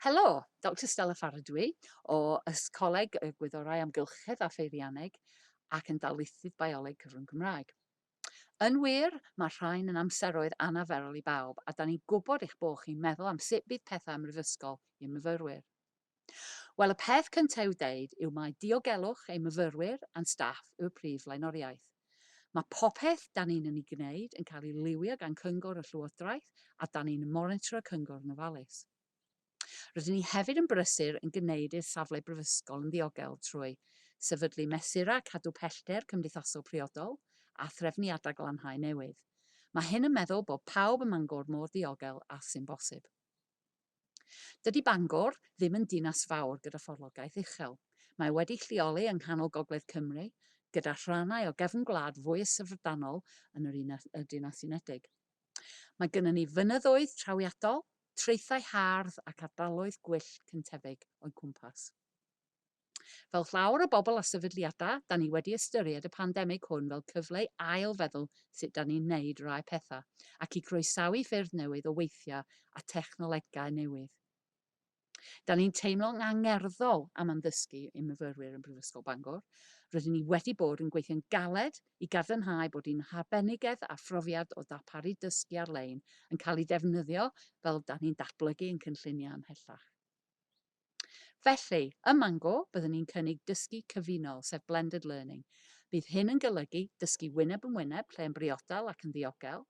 Helo, Doctor Stella Farrar dw i, o Coleg y Gwyddorau Amgylchedd a Pheirianneg ac yn darlithydd Bioleg Cyfrwng Cymraeg. Yn wir, mae'r rhain yn amseroedd anarferol i bawb a da ni'n gwybod eich bod chi'n meddwl am sut bydd pethau ym mhrifysgol i'n myfyrwyr. Wel, y peth cyntaf i'w deud yw mai diogelwch ein myfyrwyr a'n staff yw'r prif flaenoriaeth. Mae popeth 'da ni'n yn ei gwneud yn cael ei liwio gan Cyngor y Llywodraeth a 'da ni'n monitro cyngor yn ofalus. Rydyn ni hefyd yn brysur yn gwneud i'r safle brifysgol yn ddiogel trwy sefydlu mesurau cadw pellter cymdeithasol priodol a threfniadau glanhau newydd. Mae hyn yn meddwl bod pawb ym Mangor mor ddiogel â sy'n bosib. Dydy Bangor ddim yn dinas fawr gyda phoblogaeth uchel. Mae wedi lleoli yng nghanol gogledd Cymru, gyda rhannau o gefn gwlad fwy syfrdanol yn yr y Deyrnas Unedig. Mae gynnon ni fynyddoedd trawiadol, traethau hardd ac ardaloedd gwyllt cyntefig o'n cwmpas. Fel llawer o bobl a sefydliadau, da ni wedi ystyried y pandemig hwn fel cyfle i ail-feddwl sut da ni'n neud rai pethau, ac i groesawu ffyrdd newydd o weithio a technolegau newydd. Da ni'n teimlo'n angerddol am addysgu ein myfyrwyr yn Brifysgol Bangor. Rydyn ni wedi bod yn gweithio'n galed i gadarnhau bod ein harbenigedd a phrofiad o ddarparu dysgu ar-lein yn cael eu defnyddio fel da ni'n datblygu ein cynlluniau ymhellach. Felly, ym Mangor, byddwn ni'n cynnig dysgu cyfunol, sef blended learning. Bydd hyn yn golygu dysgu wyneb yn wyneb lle yn briodol ac yn ddiogel,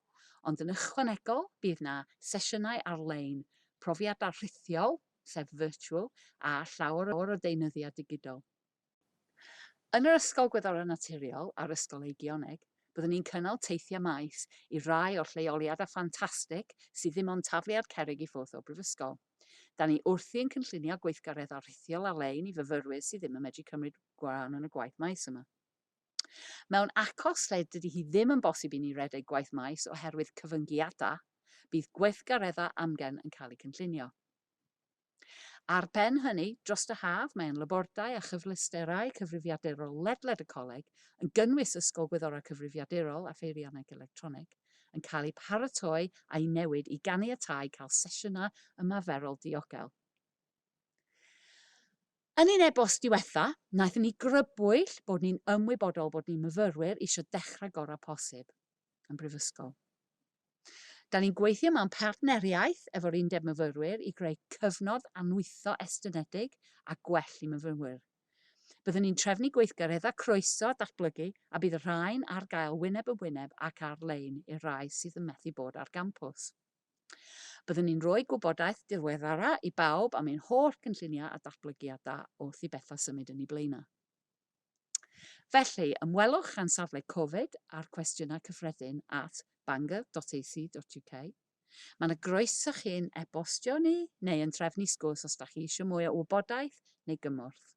ond yn ychwanegol bydd 'na sesiynau ar-lein, profiadau rhithiol, sef virtual, a llawer o deunyddiau digidol. Yn yr Ysgol Gwyddorau Naturiol a'r Ysgol Eigioneg, byddwn ni'n cynnal teithiau maes i rai o'r lleoliadau ffantastig sydd ddim ond tafliad cerrig i ffwrdd o'r brifysgol. Da ni wrthi yn cynllunio gweithgareddau rhithiol ar-lein i fyfyrwyr sydd ddim yn medru cymryd rhan yn y gwaith maes yma. Mewn achos lle dydy hi ddim yn bosib i ni redeg gwaith maes oherwydd cyfyngiadau, bydd gweithgareddau amgen yn cael eu cynllunio. Ar ben hynny, dros y haf, mae ein labordai a chyfleusterau cyfrifiadurol ledled y coleg, yn gynnwys Ysgol Gwyddorau Cyfrifiadurol a Pheirianneg Electronig, yn cael eu paratoi a'u newid i ganiatáu cael sesiynau ymarferol diogel. Yn ein e-bost diwetha, wnaethon ni grybwyll bod ni'n ymwybodol bod ni'n myfyrwyr eisiau dechrau gorau posib yn brifysgol. Da ni'n gweithio mewn partneriaeth efo'r Undeb Myfyrwyr i greu cyfnod anwytho estynedig a gwell i myfyrwyr. Byddwn ni'n trefnu gweithgareddau croeso a datblygu a bydd y rhain ar gael wyneb yn wyneb ac ar-lein i'r rhai sydd yn methu bod ar gampws. Byddwn ni'n rhoi gwybodaeth diweddara i bawb am ein holl gynlluniau a datblygiadau wrth i bethau symud yn eu blaenau. Felly, ymwelwch â'n safle Covid a'r cwestiynau cyffredin at bangor.ac.uk. Mae yna groeso chi'n e-bostio ni neu yn trefnu sgwrs os da chi eisiau mwy o wybodaeth neu gymorth.